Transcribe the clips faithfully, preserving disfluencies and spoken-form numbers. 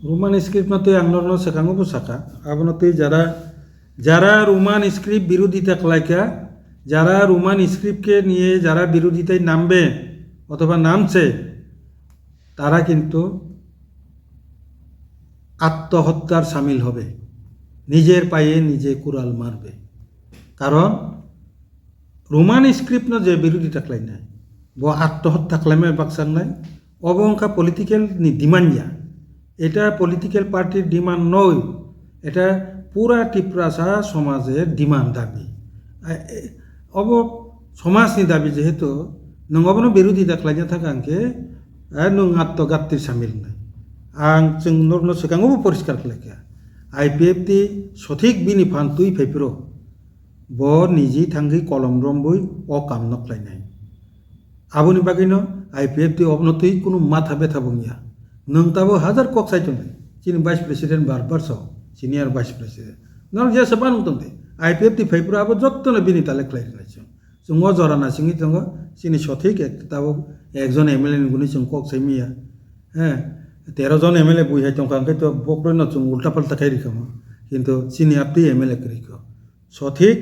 Roman script no twi ang norno swkango bo saka. Abono twi jara, jara Roman script birodita khlaikha, jara Roman script ke niye jara birodita nambe othoba namche, tara kintu আত্মহত্যার সামিল হবে, নিজের পায়ে নিজে কুড়াল মারবে। কারণ Roman script no je birodita khlainai, bo attohotta khlaimai baksangnai, obo wngkha political ni demand ya. Eta political party demand noi, eta pura Tiprasa somajer demand dabi. A, e, obo somajni dabi jehetu nwng obono birodita khlaina thang khe, a, nwng attogattir samil wngnai. Ang chwng norokno swkango bo poriskar khlaikha. I P F T sothik bini phan twi phaiphuru. Bo niji thangwi kolom rombwi o kamno khlainai. Aboni bagwino I P F T obono twi kunu matha betha bo wngya. Nwng tabo hajar kok sai tongdi. Chini vice president bar bar so, senior vice president. Norok jesa banung tongdi. I P F T phaiphuru abo jottono bini tale khlai rwnai chwng. Chwng o jora na singwi tongo, chini sothik ek tabuk ekjon M L A ni guni chwng kok sai manya. He, tero jon M L A bui hai tongkha, hwnkhe to bokroi no chwng ulta palta khai rikha mo. Kintu chini aptwi M L A kwrwi kho. Sothik,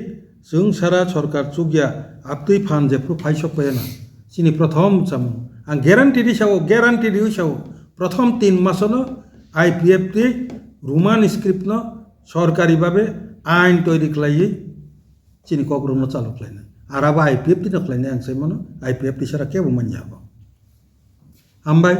chwng sara sorkar chukya, aptwi phan jephru phai sok phaiyana. Chini prothom chamung. Ang guarantee ri sao, guarantee ri sao. Prothom tin masono I P F T Roman script no sorkari babe ain toiri khlaiwi chini kokrokno chalu khlainai. Arabo I P F T no khlainai ang sai mano, I P F T sara kebo manya bo. Hambai.